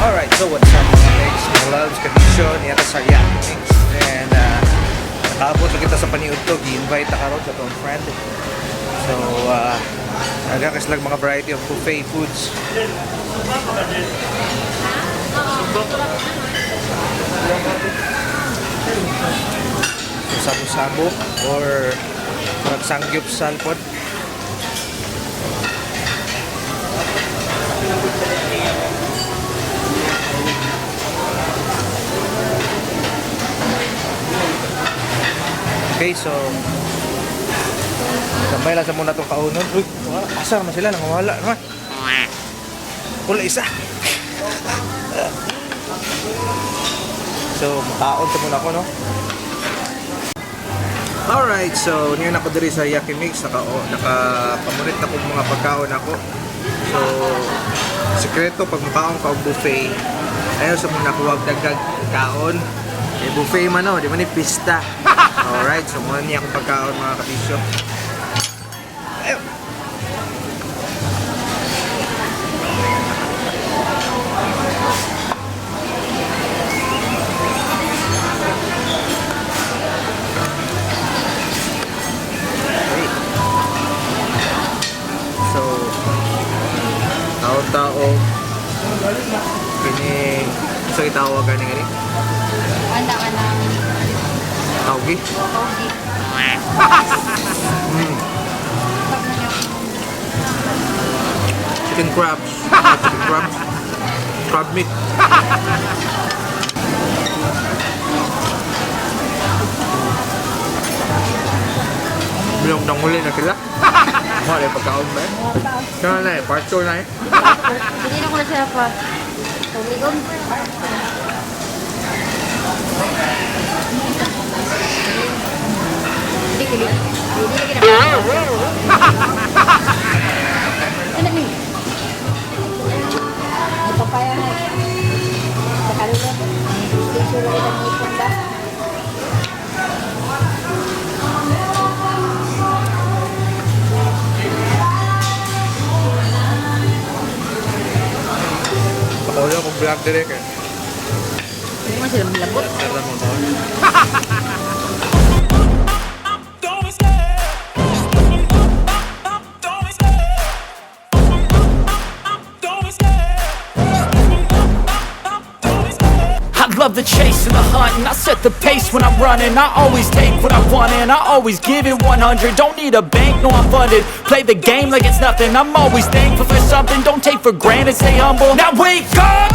Alright, so what's up, mga mates, mga loves, kabisyo, niya sa Yaki Mix. And nakaabot na kita sa paniud to, gi-invite na karon sa atong friend. So, nagkakaslag mga variety of buffet foods. So, sabo-sabo or samgyupsal pod. Okay, so tambay lang sa muna itong kaunon. Uy, wala. Asa naman sila? Nangawala naman. Wala isa. So, makaon sa muna ako, no? Alright, so niya na ko diri sa Yaki Mix. Naka, oh, nakapamunit na kong mga pagkaon ako. So, sikreto pag makaon ka og buffet, ayaw sa muna ko wag dagdag kaon. Eh, buffet man no, di man ni pista. Alright, so muna niya akong pagkaon, mga kabisyo. Ayaw. Okay. So, tao-tao kini sa gitawag gani gani Anda ka ng tawgi. pogi. Chicken crabs. Ah, chicken crabs, crab meat. Bilong nang huli na sila. Wala yung pagkaon ba eh? Kaya na eh, part 2 na eh. Hindi na ko na siya pa. Tuligon. Hindi kili. Hindi lagi na. Ano ni? May papaya na. Sa kalula. Tissue lagi na ipon ba? Pakulo akong vlog direct eh. Hindi mo sila malabot. Tara mo ba? I love the chase and the hunt, and I set the pace when I'm running. I always take what I want and I always give it 100. Don't need a bank, no, I'm funded. Play the game like it's nothing. I'm always thankful for something. Don't take for granted, stay humble. Now wake up!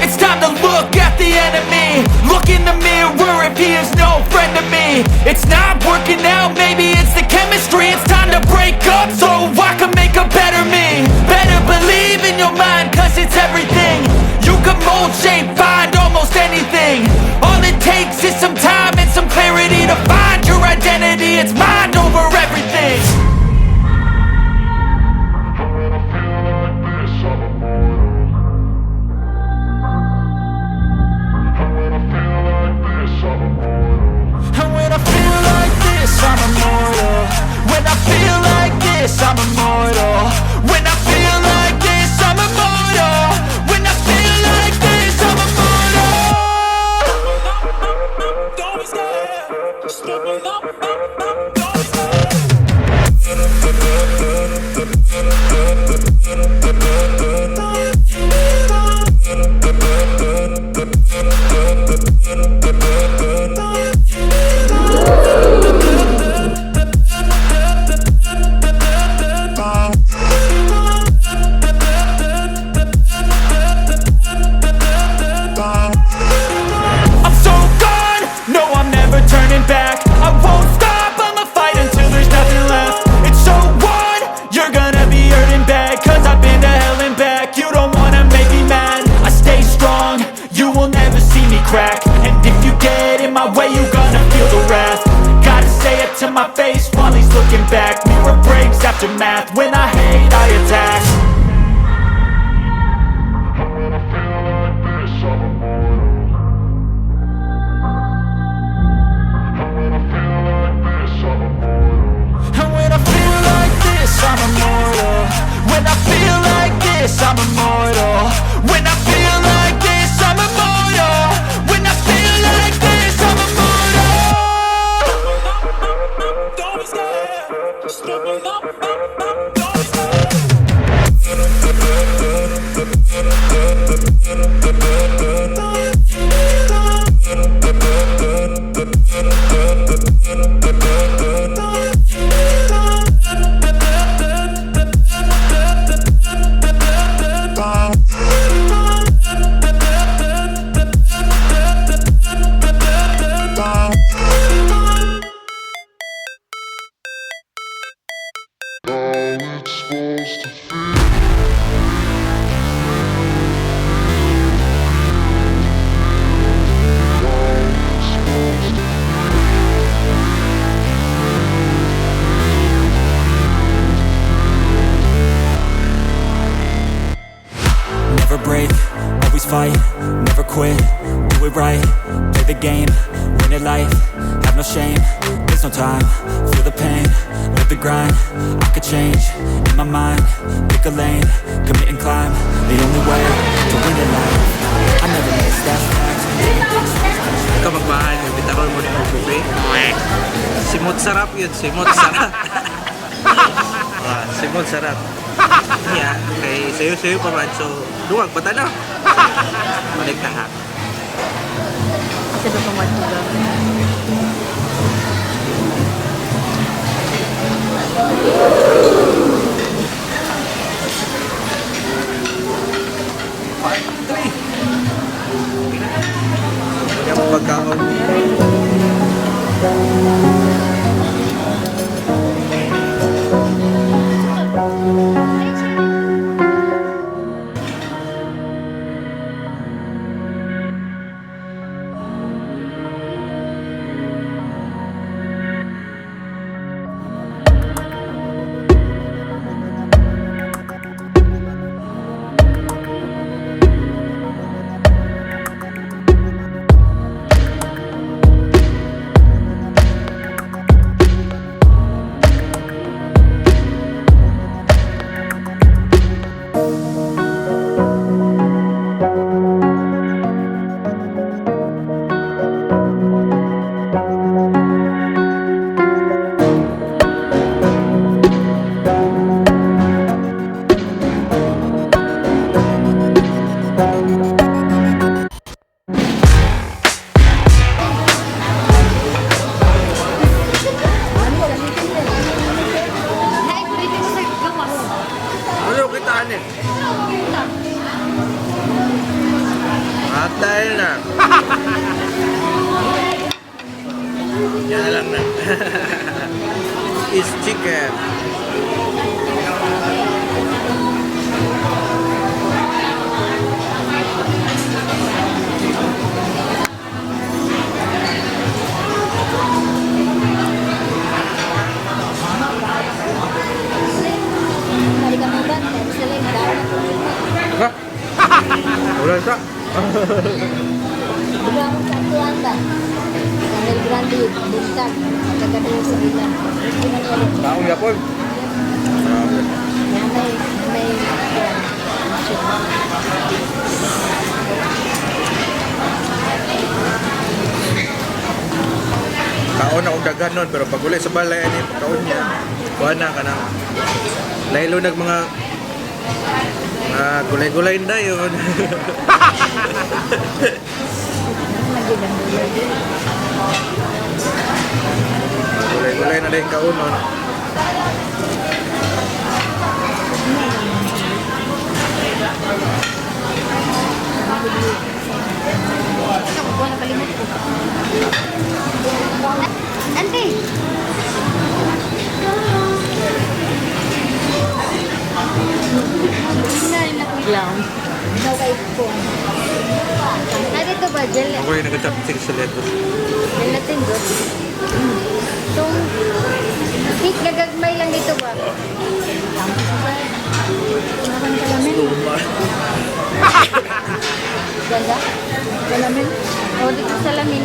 It's time to look at the enemy. Look in the mirror if he is no friend to me. It's not working out, maybe it's the chemistry. It's time to break up so I can make a better me. Better believe in your mind, 'cause it's everything. You can mold, shape, find almost anything. All it takes is some time and some clarity to find your identity. It's mind over everything. And when I feel like this, I'm immortal. And when I feel like this, I'm immortal. And when I feel like this, I'm immortal. When I feel like this, I'm immortal. When I feel like this, I'm immortal. When I feel like You will never see me crack. And if you get in my way, you gonna feel the wrath. Gotta say it to my face while he's looking back. Mirror breaks after math. When I hate, I attack. And when I feel like this, I'm immortal. And when I feel like this, I'm immortal. And when I feel like this, I'm immortal. When I feel like this, I'm immortal. When I feel like this, I'm immortal. When I feel like this, I'm immortal. Don't be scared. Stepping up, up, up, don't be scared. How it's supposed to feel. How it's supposed to Never break, always fight, never quit, do it right, play the game, win it life, have no shame, there's no time, feel the pain, live the grind, I could change, in my mind, pick a lane, commit and climb, the only way to win it life, I never miss, that's fact. Ikaw magmahal, bitaron mo ni og buffet. Simot sarap yun, simot sarap. Ah, simot sarap. Yeah, kay sayo-sayo pa man. So, duwag, bata na. Balik na ha. Kasi ba pang matulog? Part 3. Kanya mo pagkaon. Ay, pwede mo sa gawas. Ano kita ano? Atay na. Yan na lang na. Is chicken. Balik ka mo ba? Pero sila yung daan na tumita. Ha? Wala siya. Diba akong katuan ba? Daniel Grande, buntag. Nagkagabi sa ila. Hindi man ulit. Taong yapon. Grabe. May, may, yan. Kaon akong daghan nun, pero pag uli sa balay, ano yung pagkaon niya, kuha na ka ng laylo nag mga gulay-gulay na yun. Ano man yun ang gulay? Gulay-gulay na din kaon nun. Ako, nakalimot ko. Ante! Clown. Daw kay ko. ba? Gel Ako yung nag-chopstick sa lettuce. Gelatin good. Itong cake na gagmay lang dito ba? Luma. Ganda? Salamin? O, dito salamin.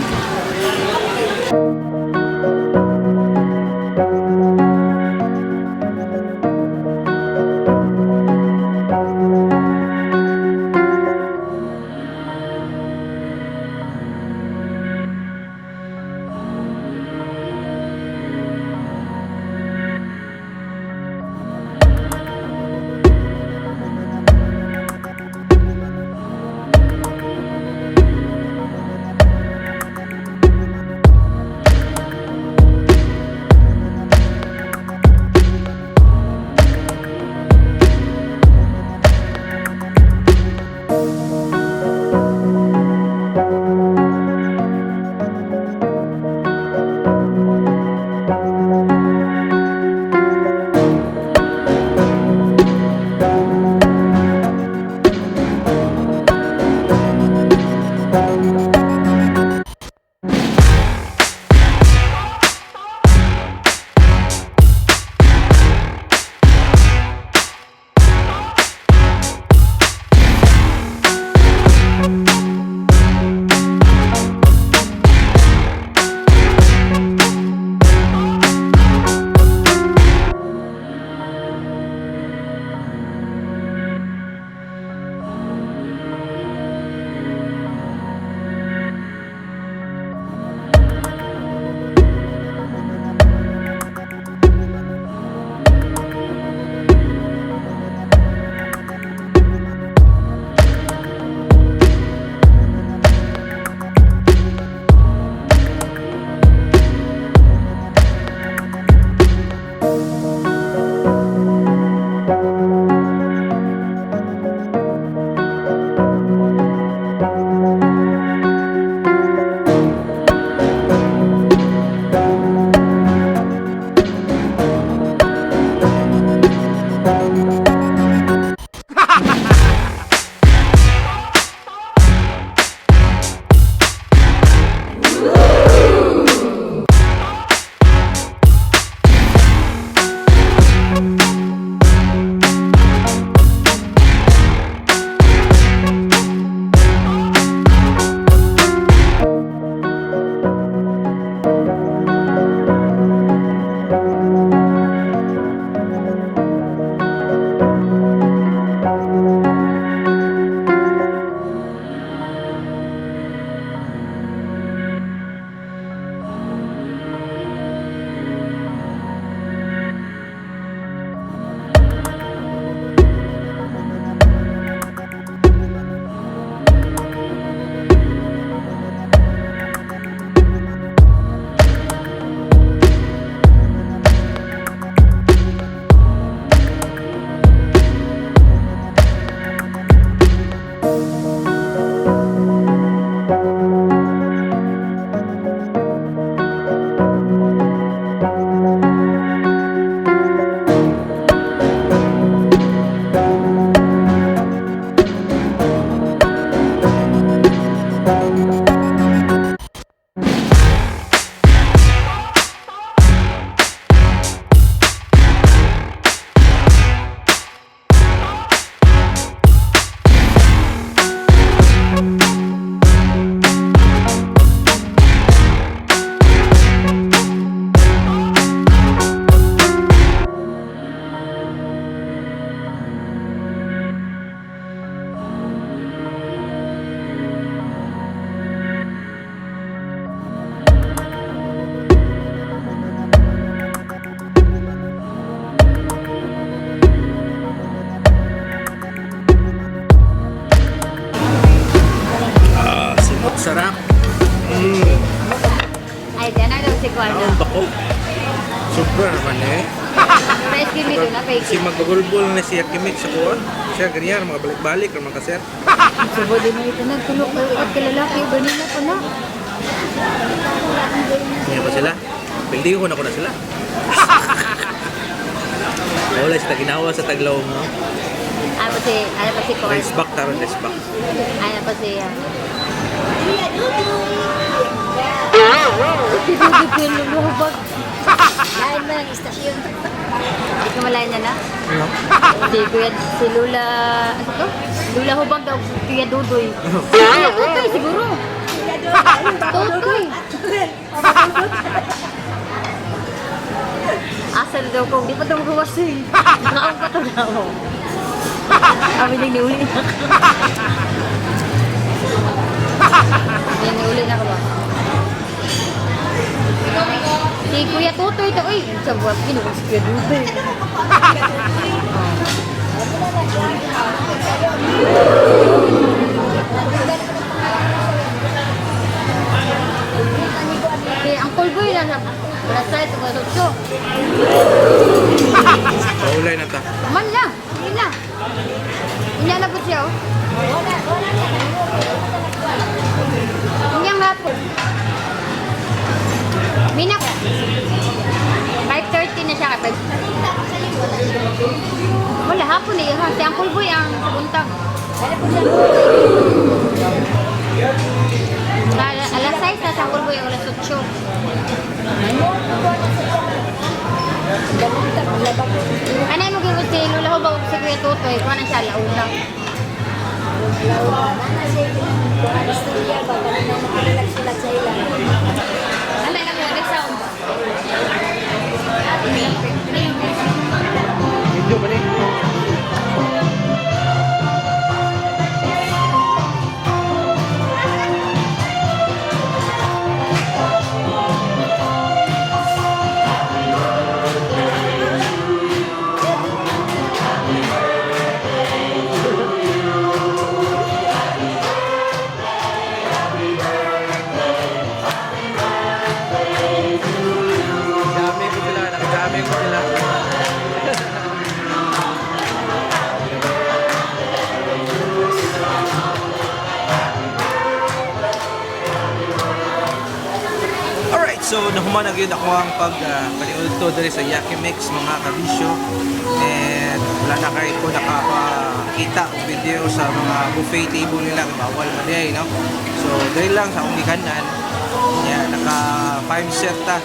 Sarap. Ay, dyan na daw si Kwardo. Ang bako. Sobra naman eh. Rice cream dito na, fake. Si magagulbol na si Yakimik sa kuwan. Siya ganyan, mga balik-balik, mga kaser. Subo din mo ito nagtulog kayo at kalalaki, ganina pa na. Ganyan pa sila. Pildi ko na ko na sila. Wala sila ginawa sa taglaw mo. Ano pa si, ano pa si Kwardo? Race back taron, race back. Ano pa si, Kuya Dudoy! Kuya Dudoy, Lain man ang istasyon. Hindi ko malayan niya na. Ano? Si Kuya, si Lula, ano to? Lula Hubag daw, Kuya Dudoy. Kuya Dudoy, siguro. Tutoy. Asa na daw ko, di pa daw gawas eh. Nakaon pa to daw. Kami nang niuli na ako. Yan, niuli na ako ba? Si Kuya Tutoy to, uy, sa buwan, kinuha si Kuya Dudoy. Kaya ang Boy lang sa alas 6, alas 8. Paulay na ta. Man lang, hindi na. Inya na po siya, oh. Inya nga po. Mina 5:30 na siya kapag. Wala, hapon eh. Ha? Si Uncle Boy ang sa buntag. Alas 6 na si Uncle Boy ang alas 8. Ano yung magiging si Lola Hubag o si Kuya Tutoy? Kuha na siya, launa. Ano yung mga sound? Video ba ni? Dami ko sila, nakadami ko sila. Alright, so nahuman na gyud ako ang pag paniudto diri sa Yaki Mix, mga kabisyo. And wala na kay ko nakapakita og video sa mga buffet table nila kay bawal man diay, no? So diri lang sa akong gikanan. Nya naka 5 set ta.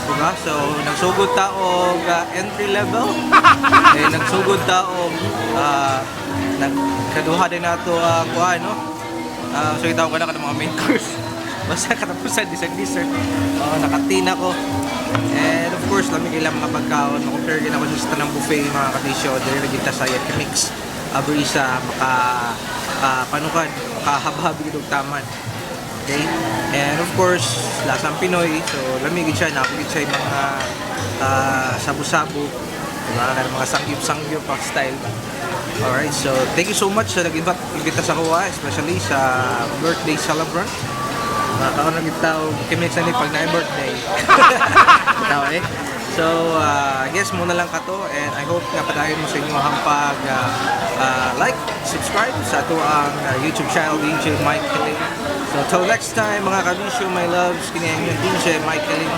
Diba? So nagsugod ta og entry level. Eh nagsugod ta og nagkaduha din nato ang kuan, no? So itaw ko na ka ng mga main course. Basta katapusan, dessert dessert. Oh, nakatina ko. And of course, lamig ilang mga pagkaon. Makompare din ako sa tanang buffet, mga kabisyo. Dili na kita sa Yaki Mix. Abri sa maka panukad, makahabhab gid og taman. Okay? And of course, lasang Pinoy. So, lamig gid siya. Napigit siya yung mga sabu-sabu. Diba? Kanang mga sangyup-sangyup ang style ba? Alright, so thank you so much sa nag-imbita sa kuha, especially sa birthday celebrant. Makaon lang kita og kimix na ni pag na birthday. Tao eh. So, I guess muna lang ka to and I hope nga padayon mo sa inyo ang pag like, subscribe sa ato ang YouTube channel DJ Mike Kiling. So, till next time, mga kabisyo, my loves, kini ang inyong DJ Mike Kiling.